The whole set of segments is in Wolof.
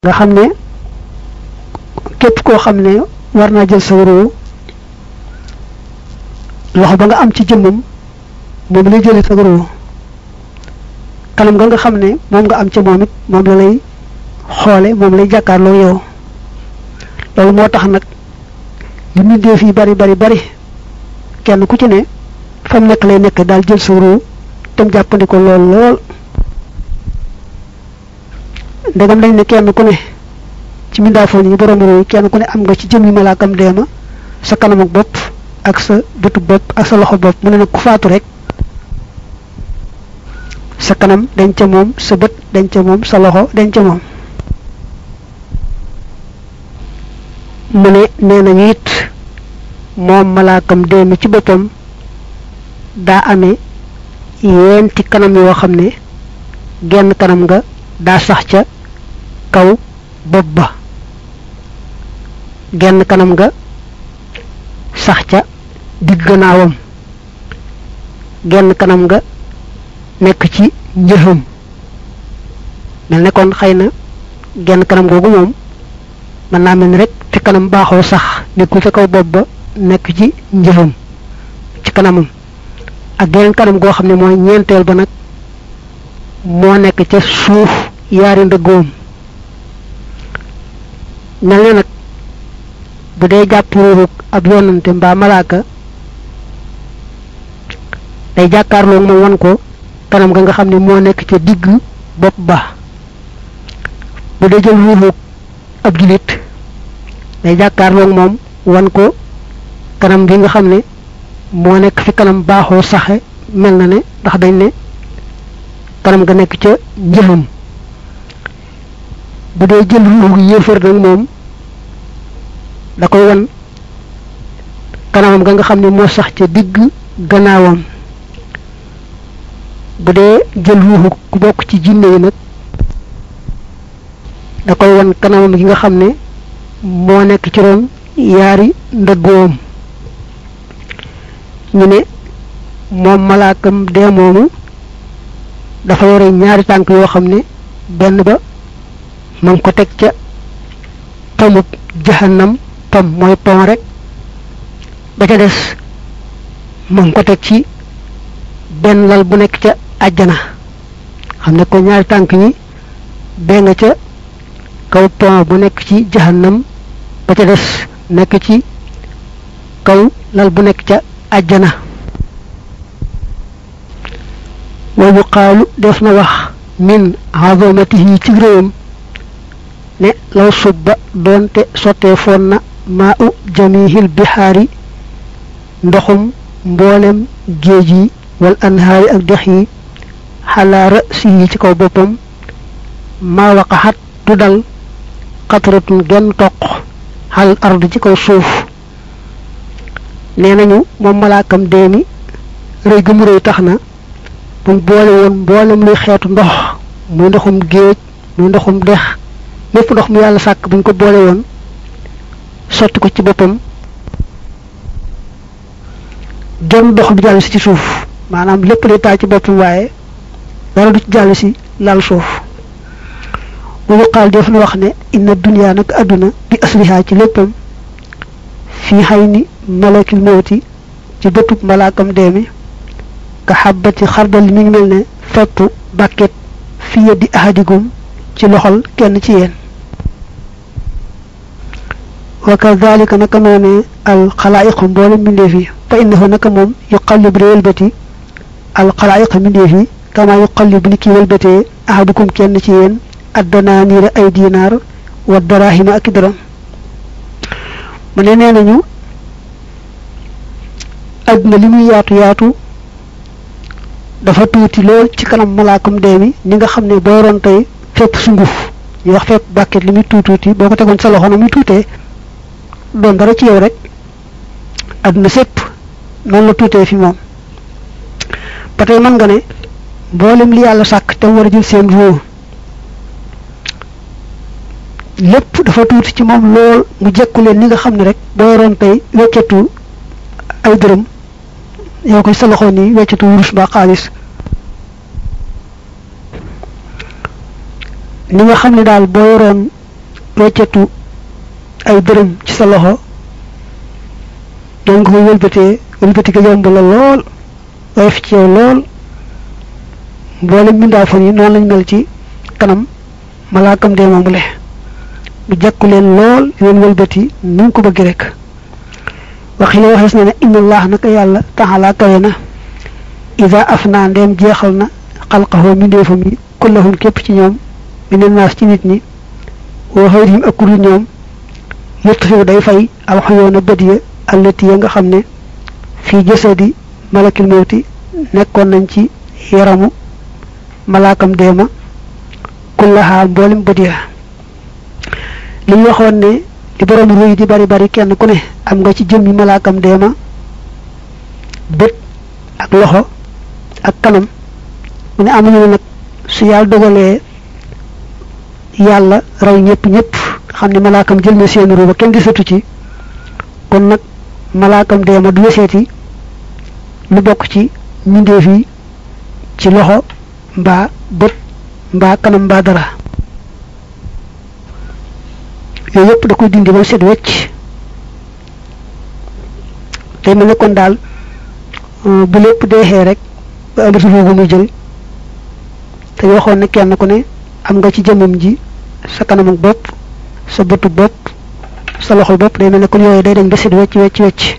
nga xam ne képp koo xam ne war naa jël sa ruu loxo ba nga am ci jëmmam moom lay jëlee sa ruu kanam nga xam ne moom nga am ca moom it moom la lay xoole moom lay jàkkaarloo yow loolu moo tax nag li mbindeef yi bari kenn ku ci ne fa mu nekk lay nekk daal jël sa ruu tam jàppandi ko lool ndegam dañ ne kenn ku ne ci mindaafoon yi borom ruu kenn ku ne am nga ci jëmmi malaakam deema sa kanam ak bopp ak sa bëtu bopp ak sa loxo bopp mu ne nag ku faatu rek sa kanam dañ ca moom sa bët dañ ca moom sa loxo dañ ca moom mu ne nee nañu it moom malaakam deemi ci boppam daa amee yenti kanam yoo xam ne genn kanam nga daa sax ca kaw bopp ba genn kanam nga sax ca digg gannaawam genn kanam nga nekk ci njëfam mel ne kon xëy na genn kanam googu moom mën naa mel ni rek fi kanam baaxoo sax nekkul ca kaw bopp ba nekk ci njëfam ci kanamam ak geneen kanam goo xam ne mooy ñeenteel ba nag moo nekk ca suuf yaari ndëggoom mel ne nag bu dee jàpp ruuxu ab yonante mbaa malaaka day jàkkaarloo moom wan ko kanam ga nga xam ne moo nekk ca digg bopp ba bu dee jël ruuxu ab julit day jàkkaarloo moom wan ko kanam bi nga xam ne moo nekk fi kanam baaxoo saxe mel na ne ndax dañ ne kanam ga nekk ca njëfam bu dee jël ruuxu yéefar nag moom da koy wan kanamam ga nga xam ne moo sax ca digg gannaawam bu dee jël ruuxu ku bokk ci jinne yi nag da koy wan kanamam gi nga xam ne moo nekk ci roon yaari ndëggoom ñu ne moom malaakam dee moomu dafa yore ñaari tànk yoo xam ne benn ba ma ngi ko teg ca pomub jahannam pom mooy pom rek ba ca des ma ngi ko teg ci benn lal bu nekk ca àjjana xam ne ko ñaari tànk yi bee nga ca kaw pom bu nekk ci jahannam ba ca des nekk ci kaw lal bu nekk ca àjjana wa yuqaalu def na wax min azamatihi ci réewam ne law subba doonte sottee foon na maa u jamihil bihaari ndoxum mboolem géej yi wal anhaari ak dex yi xalaa rasi yi ci kaw boppam maa waqaxat du dal xatratun genn toq xal ard ci kaw suuf nee nañu moom malaakam deemi rëy ga mu rëy tax na buñ boole woon mboolem luy xeetu ndox muy ndoxum géej muy ndoxum dex lépp ndox mu yàlla sàkk buñ ko boole woon sotti ko ci boppam genn ndox du jàll si ci suuf maanaam lépp day taa ci boppam waaye dara du ci jàll si laal suuf bu yuqaal def na wax ne inna dunya nag àdduna bi asriha ci léppam fii xay ni malakil mawti ci bëtub malaakam deemi ka xabbati xardal mi ngi mel ne fepp bàkket fi yeddi ahadikum ci loxol kenn ci yéen wa kadhalika naka noonee al xalaayiqu mboolem mbindeef yi fa innahu naka moom yuqallib di wëlbati al xalaayiq mbindeef yi kama yuqallib ni ki wëlbatee ahadukum kenn ci yéen addanaaniira ay dinaar wa darahima ak dërëm mu ne nee nañu adduna li muy yaatu yaatu dafa tuuti lool ci kanam malaakam dee mi ni nga xam ne boo yoroon tey fépp sunguf ñu wax fépp bàkket li muy tuuti boo ko tegoon sa loxo na muy tuutee doon dara ci yow rek adduna sépp noonu la tuutee fi moom ba tey mën nga ne mboolem li yàlla sàkk te war a jël seen ruu lépp dafa tuuti ci moom lool mu jekku leen ni nga xam ne rek boo yoroon tey weccetu ay dërëm yow koy sa loxo nii weccetu wurus ba xaalis ni nga xam ne daal boo yoroon roccatu ay dërëm ci sa loxo donc wëlbati ga yomb la lool woyof ci yow lool mboolem mbindaafoon yi noonu lañ mel ci kanam malaakam dee moomule mu jàkku leen lool leen wëlbati ni mu ko bëgg rek waxi la waxees na ne inna allah naka yàlla taxalaa kawe na ida afna ndeem jeexal na xalqahoo mbindeefam yi kullahum képp ci ñoom mine naas ci nit ñi woo xayrihim ak kurul ñoom yëtt fiw day fay aw xayoona bët ya allati ya nga xam ne fii jasadi malakil mawti nekkoon nañ ci yaramu malaakam deema kullaha mboolem bët ya li ñu waxoon ne di borom ruy di bari bari kenn ku ne am nga ci jëmmi malaakam deema bët ak loxo ak kanam mu ne am ñu nag su yàlla dogalee yàlla rey ñëpp xam ne malaakam jël na seen ruu ba kenn gisatu ci kon nag malaakam deema du seeti lu bokk ci mbindeef yi ci loxo mbaa bët mbaa kanam mbaa dara yooyu yëpp da koy dindi ba set wecc tey mel ne kon daal bu lépp deexee rek ba amatu foofu muy jël te waxoon ne kenn ku ne am nga ci jëmmam ji sa kanam ak bopp sa bëtu bopp sa loxol bopp day mel ne kon yooyu day dañ ba set wecc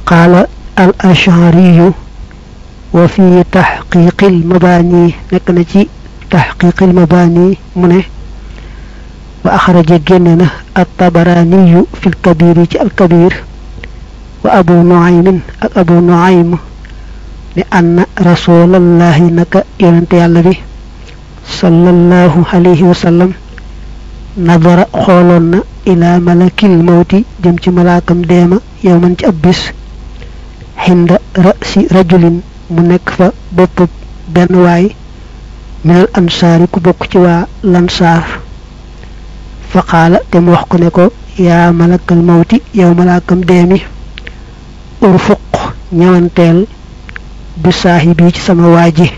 qaala al ashariyu wa fi taxqiqil mabaani nekk na ci taxqiqil mabaani mu ne wa axraja génne na at-Tabaraniyu fil kabir ci al kabir wa abu nuaymin ak abu nuaym ne anna rasulallahi naka yonente yàlla bi sallallahu alayhi wa sallam nadara xooloon na ila malakil mawti jëm ci malaakam deema yowman ci ab bis xinda rasi rajulin mu nekk fa bopp benn waay minal ansaari ku bokk ci waa lansaar fa qaala te mu wax ko ne ko yaa malakal mawti yow malaakam deemi urfuq ñëwanteel bi saahibi ci sama waaji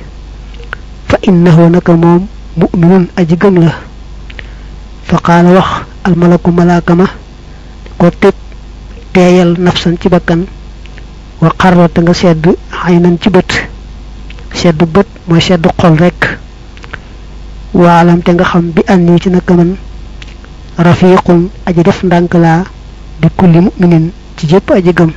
fa innahu naka moom mu'minun aji gëm la fa qaala wax almalaku malaakama ko tëb teeyal nafsan ci bakkan wa xarrata nga sedd xaynan ci bët seddu bët mooy seddu xol rekk waalam te nga xam bi anni ci naka man rafiqun aji def ndànk laa bi kulli mu'minin ci jëpp aji gëm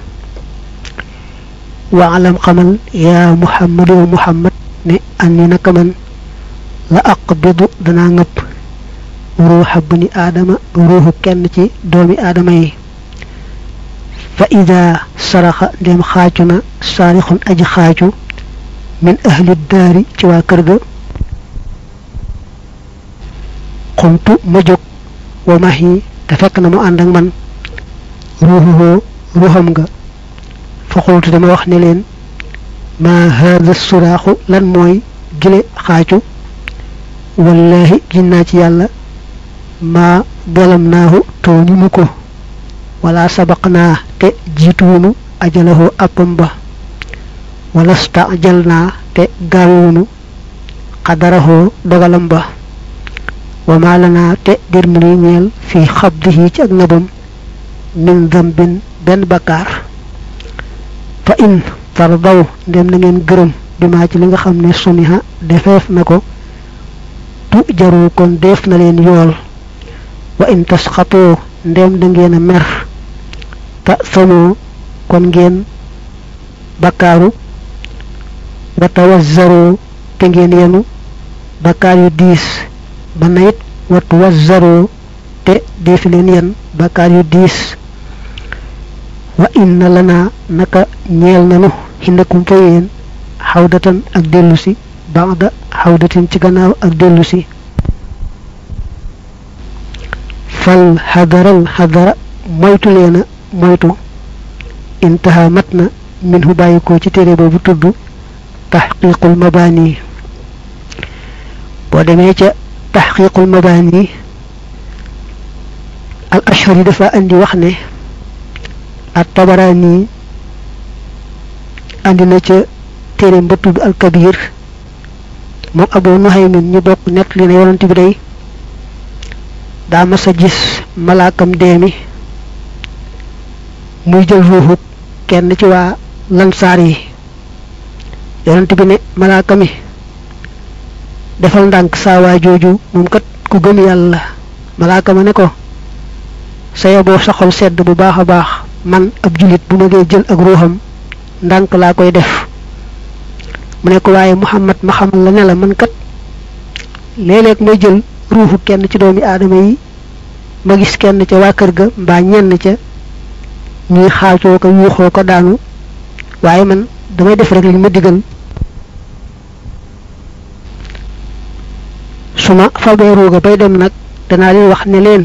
waalam xamal yaa muhammadu wa muhammad ne anni naka man la aqbidu danaa ngëpp ruuxa bani aadama ruuxu kenn ci doomi aadama yi fa ida saraxa ndem xaacu na saarixun aji xaacu min ahli daari ci waa kër ga xumtu ma jóg wa mahi te fekk na mu ànd ak man ruuxuhoo ruuxam nga fa xultu dama wax ne leen ma haada suraaxu lan mooy gile xaacu wallahi ginnaa ci yàlla ma bolam naahu tooñu mu ko wala sabaq naa te jiituwunu ajalahoo appam ba wala stajal naa te gaawewunu xadarahoo dogalam ba wa ma lanaa te dir mu nuy ñeel fi xabdihi ci ak nabam min dambin benn bakkaar fa in tardaw ndem na ngeen gërëm bi maa ci li nga xam ne suniha defeef na ko tu jaru kon def na leen yool wa in tasxatoo ndem da ngeen a mer ta samoo kon ngeen bakkaaru wa tawazzaroo te ngeen yenu bakkaar yu diis ba nayit wa tuwazzaroo te defi leen yen bakkaar yu diis wa inna lana naka ñeel nanu xindakum fa yéen xawdatan ak dellusi ba'da xawdatin ci gannaaw ak dellusi fal xadaral xadara moytu leena moytu intaha mat na min hu bàyyikoo ci téere boobu tudd taxqiqul mabaani boo demee ca taxqiqul mabaani al ashari dafa andi wax ne at tabaraani andi na ca téere ba tudd al kabir moom Abu Nuhaymin ñu bokk nett li ne yonent bi day daa mas a gis malaakam deemi muy jël ruuxu kenn ci waa lansaar yi yonent bi ne malaaka mi defal ndànk saa waa jooju moom kat ku gëm yàlla malaaka ma ne ko saye boo saxol sedd bu baax a baax man ab julit bu ma dee jël ak ruuxam ndànk laa koy def mu ne ko waaye Muhammad ma xamal la ne la man kat léeg-léeg may jël ruuxu kenn ci doomi aadama yi ma gis kenn ca waa kër ga mbaa ñenn ca ñuy xaacoo ko yuuxoo ko daanu waaye man damay def rek li ma digal su ma fabee ruuga bay dem nag danaa leen wax ne leen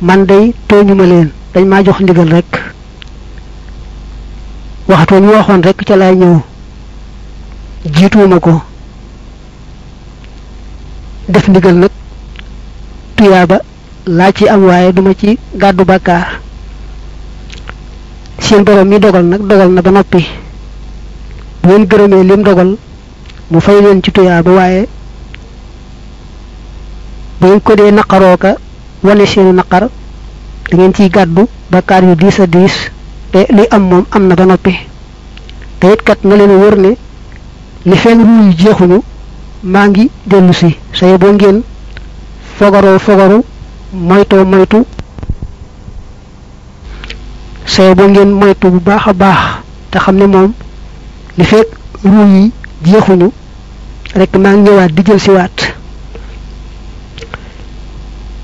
man day tooñuma leen dañ maa jox ndigal rek waxtu ñu waxoon rek ca laay ñëw jiituwuma ko def ndigal nag tuyaaba laa ci am waaye duma ci gàddu bàkkaar seen borom mi dogal nag dogal na ba noppi bu ngeen gërëmee lim dogal mu fay leen ci tuyaaba waaye bu ngeen ko dee naqaroo ka wane seenu naqar da ngeen ciy gàddu bàkkaar yu diis a diis te li am moom am na ba noppi te it kat na leen wër ne li fenn ruu yi jeexuñu maa ngi dellu si saye boo ngeen fogaru moytoo moytu saye boo ngeen moytu bu baax a baax te xam ne moom li fekk ruu yi jeexuñu rek maa ngi ñëwaat di jël si waat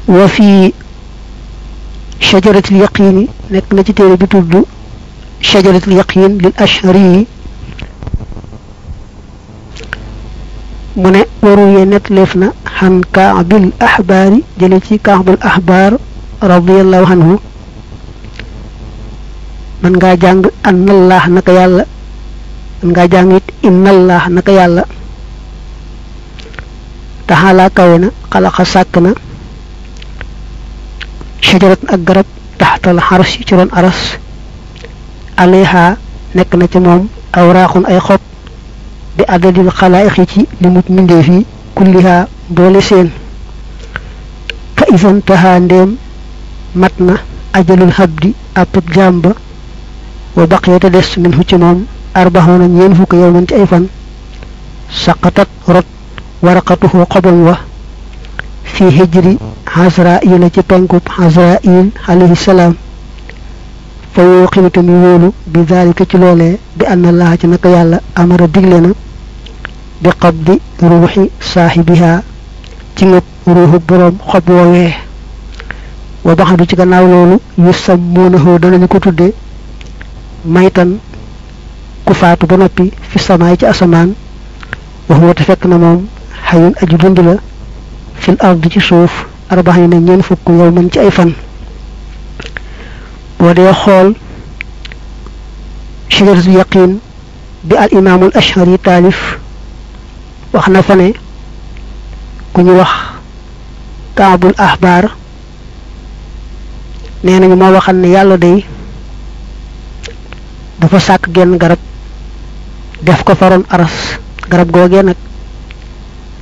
wa fi shajaratul yaqin nekk na ci téere bi tudd shajaratul yaqin lil ashari mu ne waru ye nettaleef na xan kaabil axbaari jële ci kaabul axbaar radiallahu anhu man ngaa jàng annallah naka yàlla man ngaa jàng it innallah naka yàlla taxalaa kawe na xalaqa sàkk na shajaratan ak garab taxtal xaras ci ron aras alayha nekk na ci moom awraaxun ay xob bi adadil xalaa'iq ci li mut mbindeef yi kulliha boole seen fa isan taha ndéem mat na ajalul habdi àppab jàmba wa baqiyata des min hu ci moom arbaxoona ñeen fukk yow man ci ay fan saqatat rot waraqatuhu xobam wa fi hijri Azraayil ci penkub Azraayil alayhi salaam fa woo ximata mi wóolu bi daalika ci loolee bi anna laa ci naka yàlla amara digle na bi qabdi ruuxi saaxibiha ci ngëp ruuxu boroom xob woowee wa baxadu ci gannaaw loolu yusammuunahu danañu ko tudde maytan ku faatu ba noppi fi samaay ci asamaan wax wata fekk na moom xayun aju dund la fil ardi ci suuf arbaxina ñeen fukk yow man ci ay fan boo dee xool shajaratu yaqin bi al imaamul ashari taalif wax na fa ne ku ñu wax kaabul axbaar nee nañu moo waxal ne yàlla day dafa sàkk genn garab def ko faroon aras garab googee nag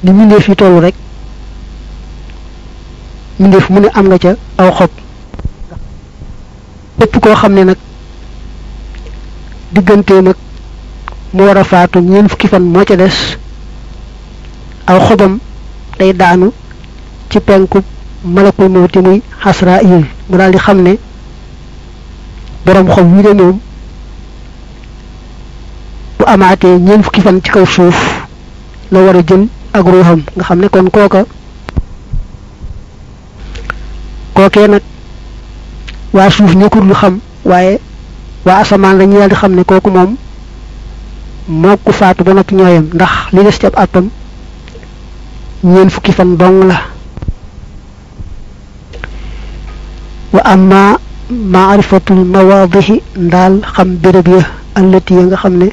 ni mbindeef yi tollu rek mbindeef mu ne am nga ca aw xob lépp koo xam ne nag digganteem ak mu war a faatu ñeent fukki fan moo ca des aw xobam day daanu ci penku malakul mawti muy Azraayil mu daal di xam ne boroom xob wi de moom bu amaatee ñeent fukki fan ci kaw suuf la war a jël ak ruuxam nga xam ne kon kookee nag waa suuf ñëkkul lu xam waaye waa asamaan la ñu daal di xam ne kooku moom moo ku faatu ba noppi ñooyam ndax li des ci ab àppam ñeen fukki fan dong la wa amma maarifatul mawaadihi ndaal xam béréb ya allati ya nga xam ne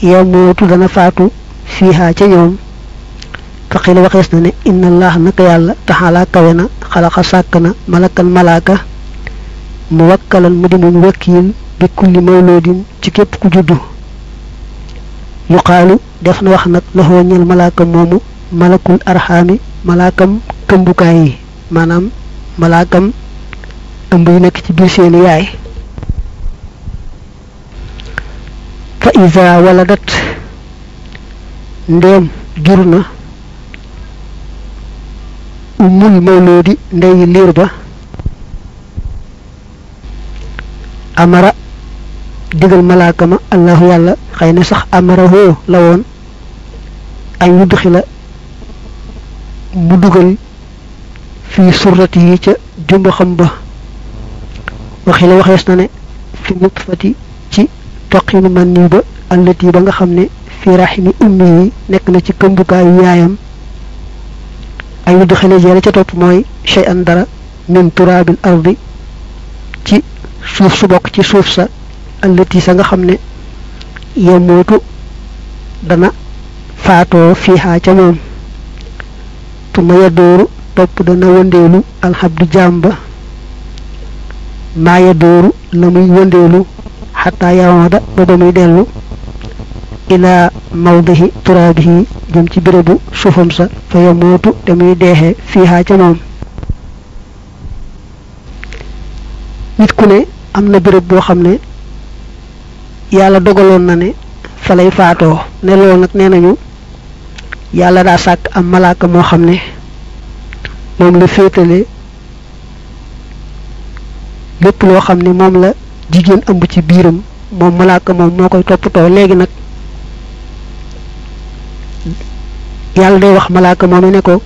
yamootu dana faatu fiiha ca ñoom fa xila waxees na ne inna allah naka yàlla taxalaa kawe na xalaqa sàkk na malakan malaaka mu wakkalan mu di muñ wakkiil bi kulli mawloodin ci képp ku juddu yuqaalu def na wax nag loxoo ñel malaakam moomu malakul arxaami malaakam këmbukaay yi maanaam malaakam ëmb yi nekk ci biir seeni yaay fa iza waladat ndéem jur na umul mawludi ndeyi liir ba amara digal malaaka ma allahu yàlla xëy na sax amara hoo la woon ay yudxila mu dugal fii surrati yi ca jumba xam ba waxi la waxees na ne fi nutfati ci toqinu man nii ba allati ba nga xam ne fi rahimi ummi yi nekk na ci këmbukaayu yaayam ay yudxila jeela ca topp mooy shay'an dara min turaabil ardi ci suuf su bokk ci suuf sa allati sa nga xam ne yemootu dana faatoo fiihaa ca moom tuma yadooru topp dana wëndeelu alxabdu jàmba maa yadooru la muy wëndeelu xataa yawoda ba ba muy dellu ilaa mawdihi turaabihi jëm ci bérébu suufam sa fa yemootu te muy deexee fiihaa ca moom nit ku ne am na béréb boo xam ne yàlla dogaloon na ne fa lay faatoo ne loolu nag nee nañu yàlla daa sàkk am malaaka moo xam ne moom la féetale lépp loo xam ne moom la jigéen ëmb ci biiram moom malaaka moom moo koy toppatoo léegi nag yàlla day wax malaaka moom ne ko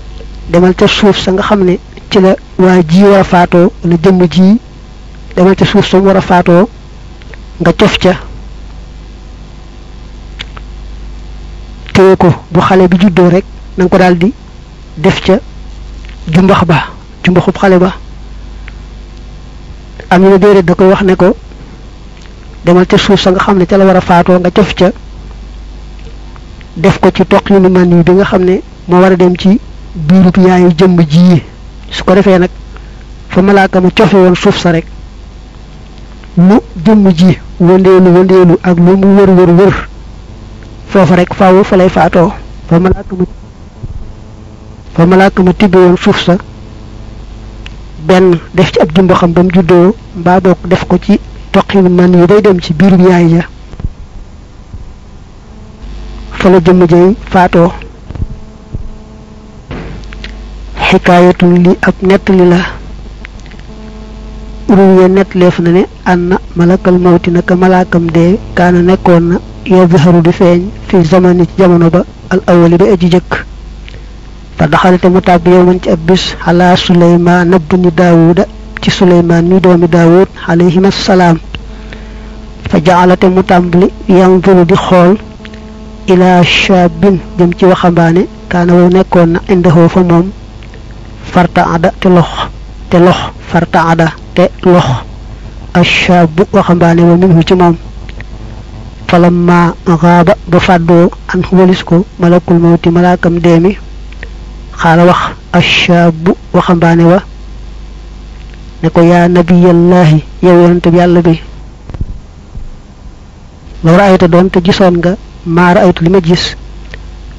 demal ca suuf sa nga xam ne ci la waa ji war a faatoo wala jëmm ji demal ca suuf sa mu war a faatoo nga cof ca téye ko bu xale bi juddoo rek na nga ko daal di def ca jumbaxub xale ba am na déedéet da koy wax ne ko demal ca suuf sa nga xam ne ca la war a faatoo nga cof ca def ko ci toq yu nu man yi bi nga xam ne moo war a dem ci biirub yaayu jëmm ji su ko defee nag fa malaaka ma cofe woon suuf sa rek lu jëmm ji wëndeelu ak lu mu wër foofa rek faaw fa lay faatoo fa malaaka ma tibbi woon suuf sa benn def ci ab jumba xam ba mu juddoo mbaa bokk def ko ci toqinu man yi day dem ci biirub yaay ja fa la jëmm jay faatoo xikaayatun li ab nettali la ruwee nettaleef na ne anna malakal mawti naka malaakam dee kaana nekkoon na yazharu di feeñ fi zamani ci jamono ba al awali ba aji jëkk fa daxalate mu tàbbi yow man ci ab bis xalaa suleymaan ibni daawuda ci suleymaan mi doomi daawud alayhim assalaam fa jaalate mu tàmbali yanzuru di xool ila shaabin jëm ci waxambaane kaana wow nekkoon na indahoo fa moom farta ada te lox farta ada te lox ashaabu waxambaane wa minhu ci moom falamma gaaba ba fàddoo an walis ko malakul mawti malaakam deemi xaala wax ashaabu waxambaane wa ne ko yaa nabiyallaahi yow yonente bi yàlla bi law raayta doon te gisoon nga maa raaytu li ma gis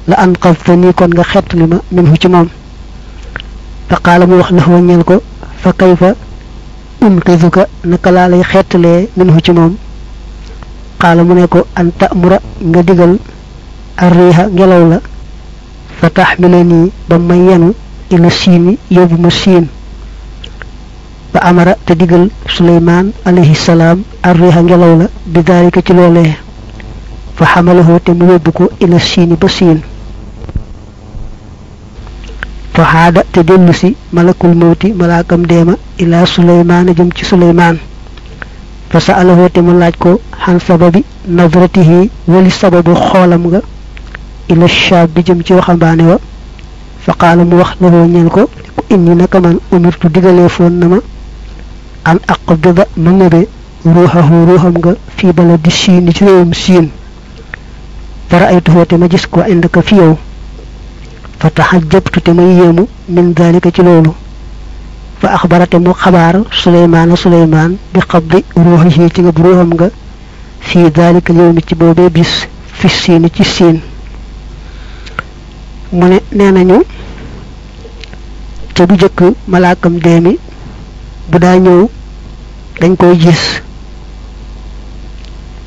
la anqadtani kon nga xett li ma minhu ci moom fa qaala mu wax la ñeel ko fa kayfa unqiduka naka laa lay xettalee minhu ci moom qaala mu ne ko an ta'mura nga digal arriiha ngelaw la fa taxmilani ba ma yenu ila siini yóbbu ma siin fa amara te digal suleymaan alayhi salaam arriiha ngelaw la bi daalika ci loolee fa xamalahu te mu yóbbu ko ila siini ba siin fa xaada te dellu si malakul mawti malaakam deema ila suleymaan jëm ci suleymaan fa sa'alahu te mu laaj ko xan sababi nadratihi wali sababu xoolam nga ila shaab bi jëm ci waxambaane wa fa qaala mu wax lahu ñeel ko inni naka man umirtu digalee foon na ma an aqbida ma ngëbe ruuxam nga fii baladi siin ci réewum siin fa ra'aytuhu te ma gis ko indaka fi yow fa taxajjabtu te ma yéemu min dalika ci loolu fa axbarate mu xabaar suleymaan bi qabdi ruuxihi ci nga ruuxam nga fii dalika yawmi ci boobee bis fi siin ci siin mu ne nee nañu ca bu jëkk malaakam dee mi bu daa ñëw dañ koy gis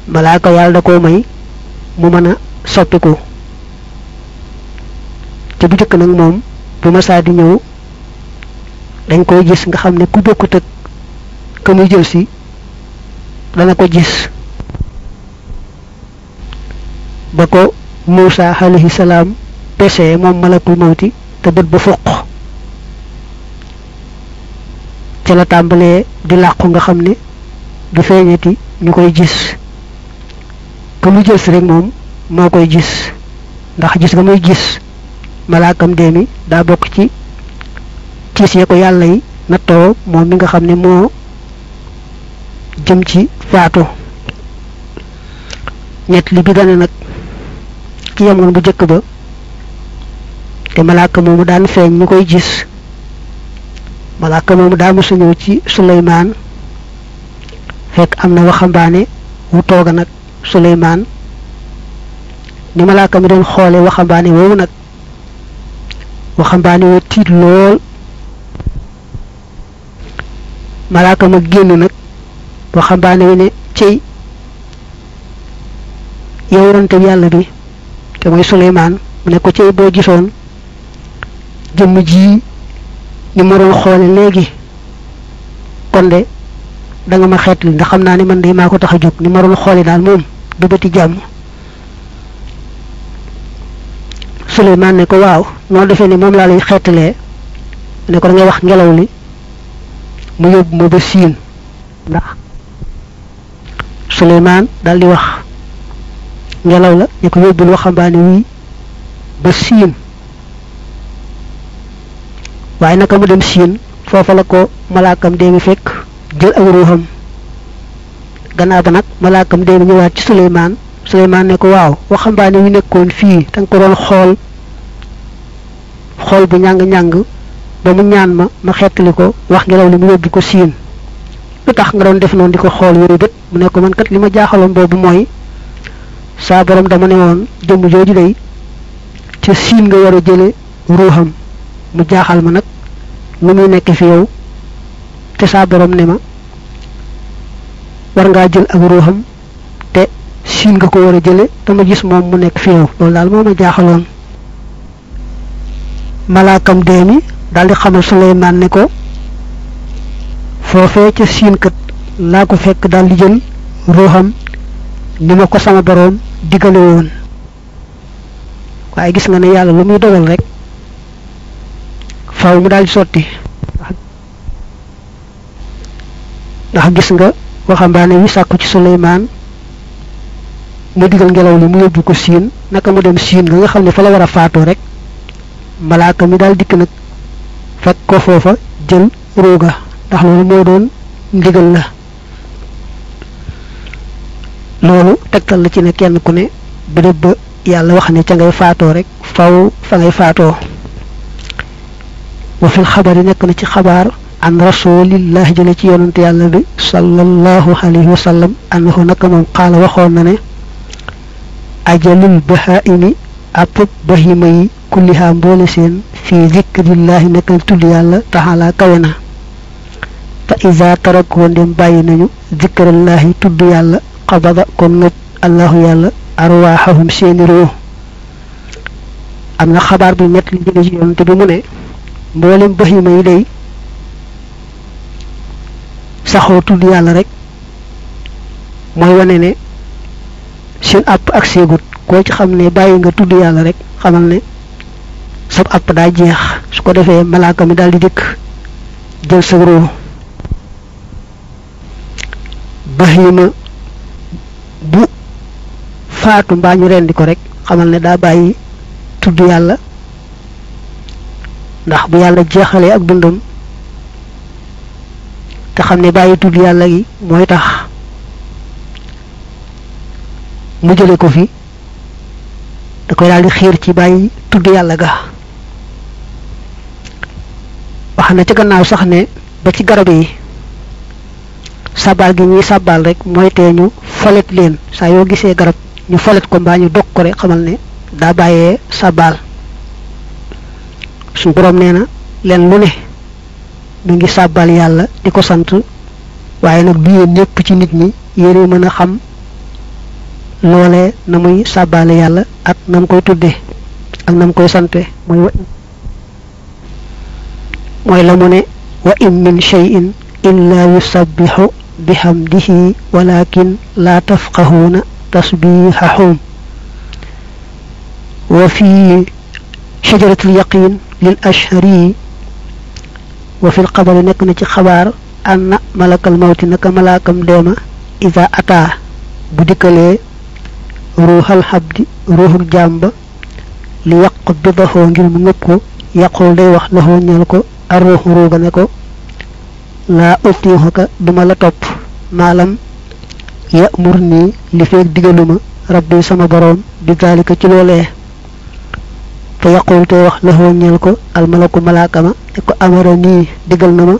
malaaka yàlla da koo may mu mën a soppiku ca bu jëkk nag moom bu masaa di ñëw dañ koy gis nga xam ne ku bokkut ak ka muy jël si dana ko gis ba ko Muusa alayhi salaam pese moom malakul mawti te bët ba foq ca la tàmbalee di làqu nga xam ne du feeñati ñu koy gis ka muy jël si rek moom moo koy gis ndax gis nga muy gis malaakam dee mi daa bokk ci tiis ya ko yàlla yi nattoo moom mi nga xam ne moo jëm ci faatu ñett li bi gane nag ci yemoon bu jëkk ba te malaaka moomu daan feeñ ñu koy gis malaaka moomu daa mësa ñëw ci Suleymaan fekk am na waxambaane wu tooga nag Suleymaan ni malaaka mi doon xoole waxambaane woowu nag waxambaane woo tiit lool malaaka ma génn nag waxambaane wi ne cey yow yonante bi yàlla bi te mooy Suleymaan mu ne ko cey boo gisoon jëmm ji ni ma doon xoole léegi kon de da nga ma xeetli ndax xam naa ne man de maa ko tax a jóg ni ma doon xoole daal moom du bëti jàmm Suleymaan ne ko waaw noo defee ni moom laa lay xeetalee ne ko da ngay wax ngelaw li mu yóbbu ma ba siin ndax Suleymaan daal di wax ngelaw la ne ko yóbbul waxambaane wi ba siin waaye naka mu dem siin foofa la ko malaakam dee mi fekk jël ak ruuxam gannaaw ba nag malaakam dee mi ñëwaat ci Suleymaan ne ko waaw waxambaane wi nekkoon fii da nga ko doon xool bu ñàng-ñàng ba mu ñaan ma xettali ko wax ngelaw li mu yóbbu ko siin lu tax nga doon def noonu di ko xool yooyu bët mu ne ko man kat li ma jaaxaloon boobu mooy saa borom dama ne woon jëmm jooju day ca siin nga war a jële ruuxam mu jaaxal ma nag nu muy nekk fi yow te saa borom ne ma war ngaa jël ak ruuxam te siin nga ko war a jële dama gis moom mu nekk fi yow loolu daal moo ma jaaxaloon malaakam dee mi daal di xamal Suleymaan ne ko foofee ca siin kat laa ko fekk daal di jël ruuxam ni ma ko sama boroom digale woon waaye gis nga ne yàlla lu muy dogal rek faaw mu daal di sotti ndax gis nga waxambaane wi sàkku ci Suleymaan mu digal ngelaw li mu yóbbu ko siin naka mu dem siin nga xam ne fa la war a faatoo rek malaaka mi daal dikk nag fekk ko foofa jël ruuga ndax loolu moo doon ndigal la loolu tegtal la ci ne kenn ku ne béréb ba yàlla wax ne ca ngay faatoo rek faw fa ngay faatoo wa fil xabari nekk na ci xabaar an rasulillahi jële ci yonante yàlla bi sallallahu alayhi wa sallam annahu naka moom xaala waxoon na ne ajalul bahaimi àpp bahima yi kulliha mboole seen fii zikrillahi nekkal tudd yàlla taxala kawe na fa iza tarakoo ndem bàyyi nañu zikrallahi tudd yàlla xabada kon ngëj allahu yàlla arwaaxahum seeni ruux am na xabaar bi ñett li jóge ci yonante bi mu ne mboolem bahima yi day saxoo tudd yàlla rek mooy wane ne seen àpp ak seegut koo ci xam ne bàyyi nga tudd yàlla rek xamal ne sab àpp daa jeex su ko defee malaaka mi daal di dikk jël sa ruux bahima bu faatu mbaa ñu rendi ko rek xamal ne daa bàyyi tudd yàlla ndax bu yàlla jeexalee ak dundam te xam ne bàyyi tudd yàlla gi mooy tax mu jële ko fi da koy daal di xiir ci bàyyi tudd yàlla ga wax na ci gannaaw sax ne ba ci garab yi sabal gi ñuy sabal rek mooy tee ñu folet leen saa yoo gisee garab ñu folet ko mbaa ñu dog ko rek xamal ne daa bàyyee sabal suñu borom nee na leen lu ne mi ngi sàbbal yàlla di ko sant waaye nag du yéen ñëpp ci nit ñi yéen mën a xam loolee na muy sàbbale yàlla ak na mu koy tudde ak na mu koy sante mooy la mu ne wa in min shay'in illa yusabbihu bihamdihi walakin la tafqahuna tasbihahum wa fi shajaratul yaqin lil ashhari wa fil xabari nekk na ci xabaar anna malakal mawti naka malaakam deema ida ata bu dikkalee ruuxal xabdi ruuxuk jàmba li yàq bidaxoo ngir mu ngëpp ko yàqul day wax laxoo ñeel ko arruuxu ruuga ne ko laa utiixuka duma la topp maalam ya'mur nii li feeg digaluma rabbi sama boroom bi daalika ci loolee fa yaqul tey wax laxoo ñeel ko almalaku malaakama ne ko amara nii digal na ma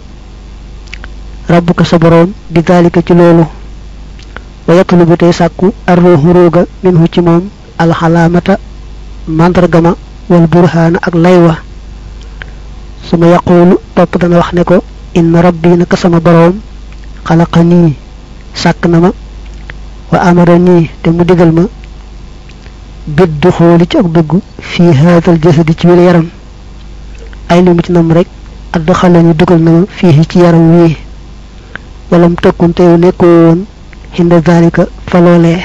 rabbuka sa boroom bi daalika ci loolu wa yatlubu tey sàkku arruuxu ruuga minhu ci moom alxalaamata màndargama wal burhaana ak laywa suma yaqulu topp dana wax ne ko inna rabbi naka sama boroom xalaqa nii sàkk na ma wa amara nii te mu digal ma biddu xooli ci ak dugg fii haadal jasadi ci wér yaram ay li mu ci nam rek add xale ni dugal na ma fii ci yaram wii walam tëkkun te yow nekkoo woon xinda zalika fa loolee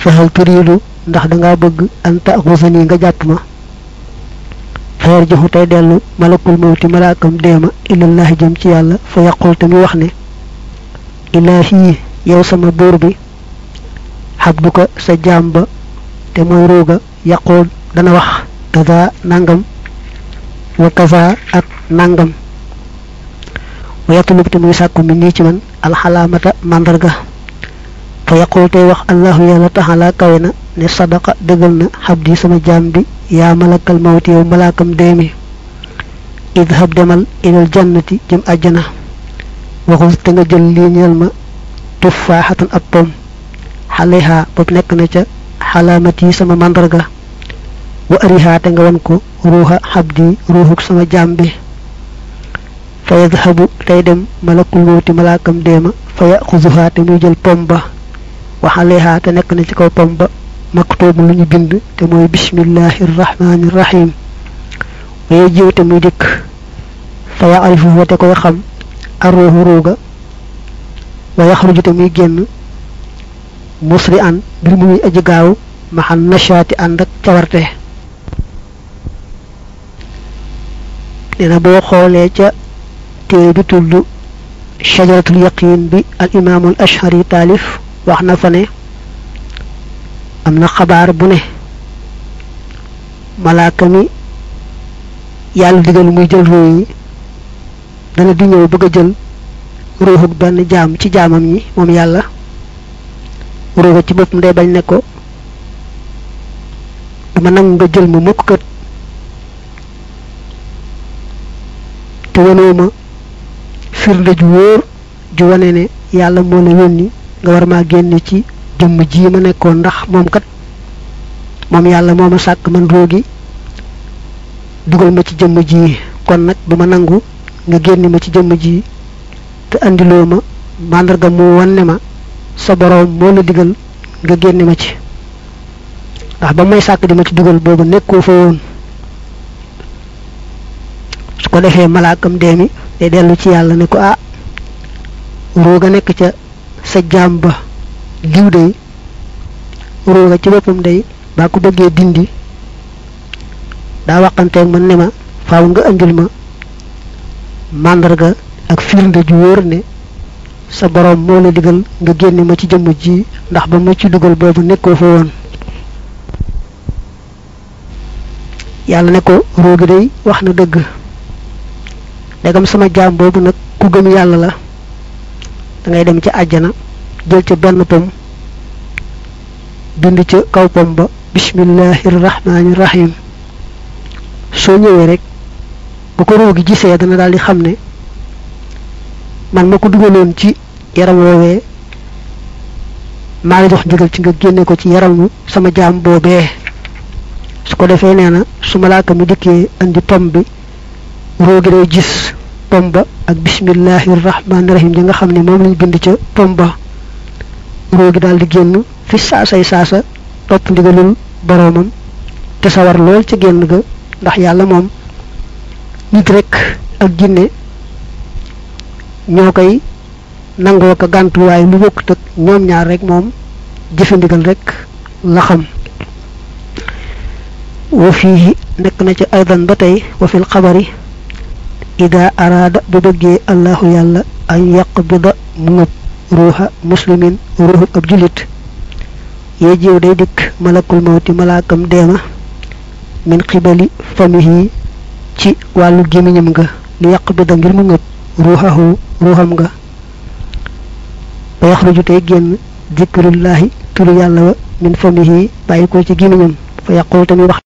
fexal turiidu ndax danga bëgg an taxusani nga jàpp ma feer joxu tey dellu malakul mawti malaakam deema ilallahi jëm ci yàlla fa yaqul te muy wax ne ilaahi yow sama buur bi xabduka sa jaam ba te mooy ruuga yaqul dana wax kaza nangam wa kaza ak nangam wa yatlub te muy sàkku mi nii ci man alxalaamata màndarga fa yaqul tey wax allahu yàlla taxala kawe na ne sadaqa dëggal na xabdi sama jaam bi yaa malakal mawti yow malaakam deemi idhab demal ilal jannati jëm àjjana waxus te nga jël lii ñeel ma tuffaaxatan ab pom xaleha bopp nekk na ca xalaamat yi sama màndarga wa ariha te nga wan ko ruuxa xabdi ruuxuk sama jaam bi fa yadhabu tey dem malakul mawti malaakam deema fa yaxuzuha te muy jël pom ba wa xaleha te nekk na ci kaw pom ba maktuub lu ñu bind te mooy bismillahi irrahmani irrahim waye jiw te muy dikk fa yaarifu wa te koy xam arruuxu ruuga wa yaxruju te muy génn musri an mbir muy aji gaaw maxan nashaati ànd ak cawarte nee na boo xoolee ca téere bi tudd shajaratul yaqin bi al imaamul ashari taalif wax na fa ne am na xabaar bu ne malaaka mi yàlla digal muy jël ruu yi dana di ñëw bëgg a jël ruuxuk benn jaam ci jaamam ñi moom yàlla ruuga ci boppam day bañ ne ko dama nangu nga jël ma mukk kat te wanoo ma firnde ju wóor ju wane ne yàlla moo la yónni nga war maa génne ci jëmm ji ma nekkoon ndax moom kat moom yàlla moo ma sàkk man roogi dugal ma ci jëmm ji kon nag du ma nangu nga génne ma ci jëmm ji te andiloo ma màndarga mu wan ne ma sa boroom moo la digal nga génne ma ci ndax ba may sàkk di ma ci dugal boobu nekkoo fa woon su ko defee malaakam deemi day dellu ci yàlla ne ko ah rooga nekk ca sa jaam ba diw day rooga ci boppam day baa ko bëggee dindi daa waxanteeg man ne ma faaw nga andil ma màndarga ak firnde ju wóor ne sa boroom moo la digal nga génne ma ci jëmm ji ndax ba ma ci dugal boobu nekkoo fa woon yàlla ne ko roogi day wax na dëgg ndegam sama jaam boobu nag ku gëm yàlla la da ngay dem ci àjjana jël ca benn pom bind ca kaw pom ba bismillahi rahmaani rahim soo ñëwee rek bu ko roogi gisee dana daal di xam ne man ma ko dugaloon ci yaram woowee maa ngi jox ndigal ci nga génne ko ci yaramu sama jaam boobee su ko defee nee na su malaaka mi dikkee andi pom bi roogi day gis pom ba ak bismillahir rahmanir rahim ja nga xam ne moom lañ bind ca pom ba roogi daal di génn fi saasay saasa topp ndigalul boroomam te sawar lool ca génn ga ndax yàlla moom nit rek ak jinne ñoo koy nangoo ko gàntu waaye lu bokkut ak ñoom ñaar rek moom jëfe ndigal rek la xam wa fiihi nekk na ca aydan ba tey wa fil xabari ida araada bu bëggee allahu yàlla an yaqbida mu ngëb ruuxa muslimin ruuxu ab julit yee jiw day dikk malakul mawti malaakam deema min xibali famihi ci wàllu gémmiñam nga li yaqbida ngir mu ngëb ruuxam nga ba yaxruju tey génn zikrullahi turu yàlla wa min famihi bàyyi ko ci gémmiñam fa yaqul tamit wax